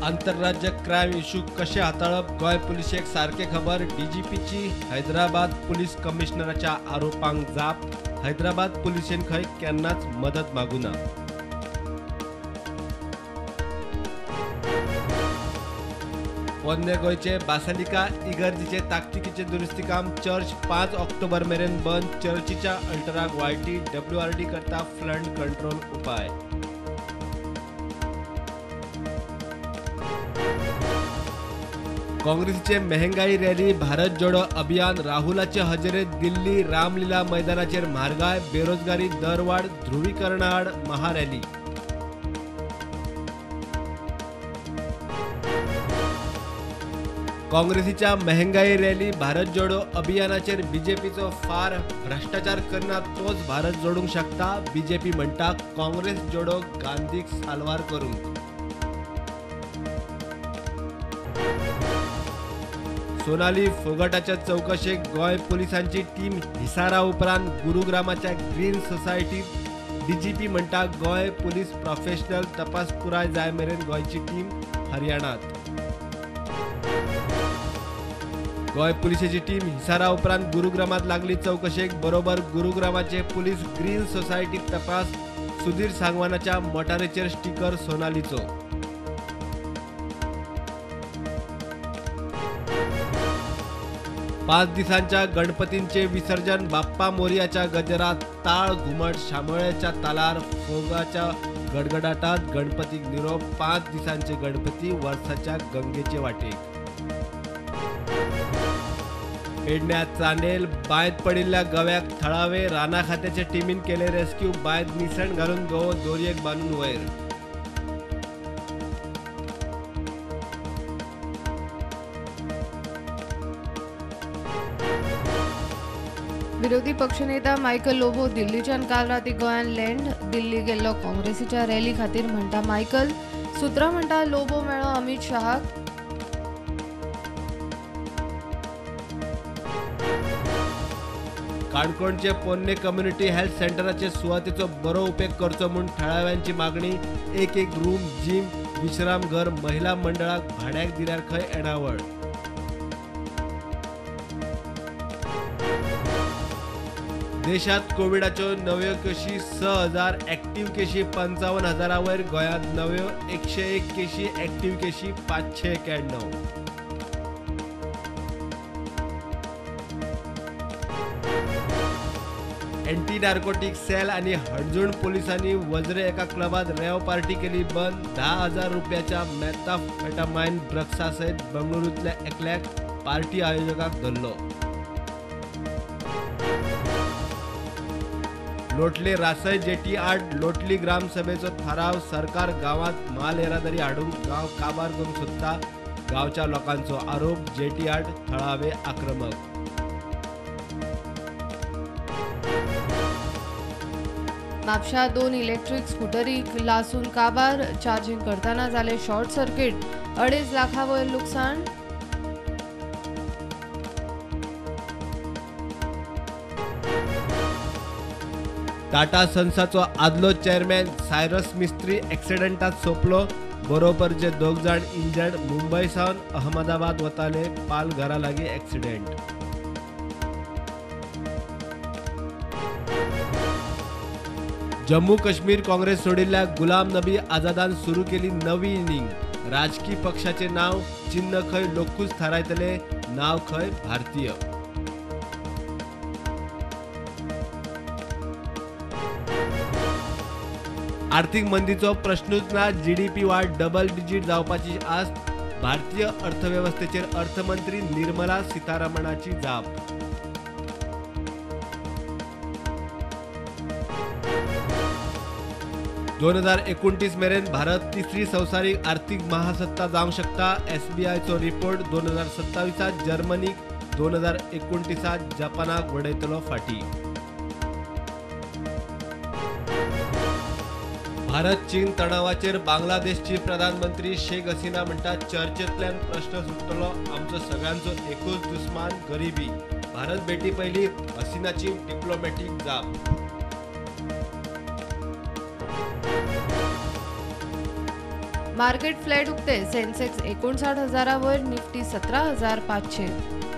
आंतरराज्य crime issue कशें हाताळप गोंय पुलिशेक सारकें खबर. डीजीपीची हैदराबाद पुलीस कमिशनराच्या आरोपांक जाप. हैदराबाद पुलिशेन खंय केन्नाच मदत मागूना. पोन्ने गोंयचे बासालिका इगर्जीचे ताकतिकेचे दुरुस्तीकाम चर्च 5 ऑक्टोबर मेरेन बंद. चर्चीच्या अल्टराक वायटी डब्ल्यूआरडी करता फ्लड कंट्रोल उपाय. काँग्रेसीचे मेहंगाई रॅली भारत जोडो अभियान राहुलाचे हजेरेत दिल्ली रामलीला मैदानाचेर म्हारगाय बेरोजगारी दरवाड ध्रुवीकरणाआड महारॅली. काँग्रेसीच्या मेहंगाई रॅली भारत जोडो अभियानाचेर बीजेपीचो फार. भ्रष्टाचार करना तोच भारत जोडूंक शकता. बीजेपी म्हणटा काँग्रेस जोडो गांधीक साल्वार करूंक. सोनाली फोगटाच्या चौकशेक गोंय पुलिसांची टीम हिसारा उपरांत गुरुग्रामाच्या ग्रीन सोसायटीत. डीजीपी म्हणटा गोंय पुलीस प्रोफेशनल तपास पुराय जाय मेरेन गोंयची टीम हरियाणात. गोंय पुलिसेची टीम हिसारा उपरांत गुरुग्रामात लागली चौकशेक. बरोबर गुरुग्रामाचे पुलीस ग्रीन सोसायटीत तपास. सुधीर सांगवानाच्या मोटारीचेर स्टिकर सोनालीचो. पाच दिसांच्या गणपतींचे विसर्जन बाप्पा मोरयाच्या गजरात ताळ घुमट शामळ्याच्या तालार फोगाच्या गडगडाटात गणपतीक निरोप. 5 दिसांचे गणपती वर्साच्या गंगेचे वाटेक. पेडण्या चांडेल बांयत पडिल्ल्या गव्याक थळावे राना खात्याच्या टिमीन केले रेस्क्यू. बांयत निसण घालून गवो दोरयेक बांदून वयर. विरोधी पक्षनेता मायकल लोबो दिल्लीच्यान काल राती गोंयांत लँड. दिल्ली गेल्लो काँग्रेसीच्या रॅली खातीर म्हणटा मायकल. सुत्रां म्हणटा लोबो मेळ्ळो अमित शहाक. काणकोणचे पोन्ने कम्युनिटी हेल्थ सेंटराचे सुवातेचो बरो उपेग करचो म्हूण थळाव्यांची मागणी. एक एक रूम जिम विश्रामघर महिला मंडळाक भाड्याक दिल्यार खंय येणावळ. देशात कोविडाच्यो नव्यो केशी 6,000, ऍक्टिव्ह केशी 55,000 वयर. गोंयांत नव्यो 101 केशी, ऍक्टिव्ह केशी 591. एंटी नार्कोटिक सेल आणि हणजूण पोलिसांनी वजरे एका क्लबात रेव पार्टी केली बंद. 10,000 रुपयाच्या मेथाफेटामाइन ड्रग्सा सयत बंगळुरूंतल्या एकल्याक पार्टी आयोजकाक धरलो. लोटले रासय जेटी आड लोटली ग्रामसभेचो थाराव. सरकार गांवांत माल येरादारी हाडूंक गांव काबार करूंक सोदता. गांवच्या लोकांचो आरोप. जेटी आड थळावे आक्रमक. म्हापशा 2 इलेक्ट्रीक स्कुटरीक लासून काबार. चार्जिंग करतना जालें शॉर्ट सर्किट. 2.5 लाखां वयर लुकसाण. टाटा सन्साचो आदलो चेअरमॅन सायरस मिस्त्री एक्सिडेंटात सोंपलो. बरोबरचे 2 जाण इंजर्ड. मुंबय सावन अहमदाबाद वताले. पालघरा लागीं एक्सिडेंट. जम्मू काश्मीर काँग्रेस सोडिल्ल्या गुलाम नबी आझादान सुरू केली नवी इनिंग. राजकी पक्षाचे नाव चिन्ह खंय लोकूच थारायतले. नाव खंय भारतीय. आर्थिक मंदीचो प्रश्नूच ना. जीडीपी वाड डबल डिजीट जावपाची आस्त. भारतीय अर्थवेवस्थेचेर अर्थमंत्री निर्मला सीतारमणाची जाप. 2029 मेरेन भारत तिसरी संवसारीक आर्थिक महासत्ता जावंक शकता. एसबीआयचो रिपोर्ट. 2027 जर्मनीक, 2029 जपानाक वडयतलो फाटी. भारत चीन तणावाचेर बांगलादेशची प्रधानमंत्री शेख हसीना म्हणटा चर्चेंतल्यान प्रश्न सुट्टलो. आमचो सगळ्यांचो एकूच दुस्मान गरिबी. भारत भेटी पयलीं हसीनाची डिप्लोमॅटीक जाप. मार्केट फ्लॅट उक्ते. सेन्सेक्स 59,000 वयर, निफ्टी 17,500.